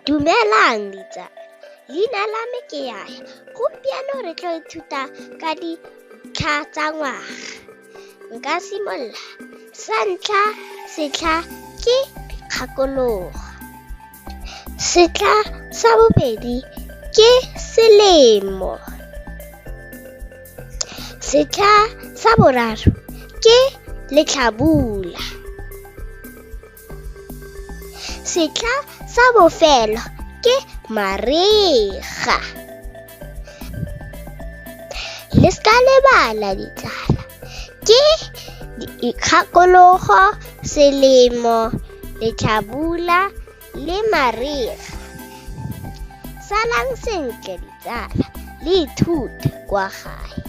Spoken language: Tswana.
Dumelang ditsala, leina la me ke Yaya. Gompieno re tlo ithuta ka ditlha tsa ngwaga. Nka simolola sa ntlha, setlha ke dikgakologo. Setlha sa bobedi ke selemo. Setlha sa boraro ke letlhabula. Setlha sa bofelo ke mariga. Le seka lebala ditsala, ke dikgakologo, selemo, letlhabula le mariga. Salang sentle ditsala, le ithute kwa gae.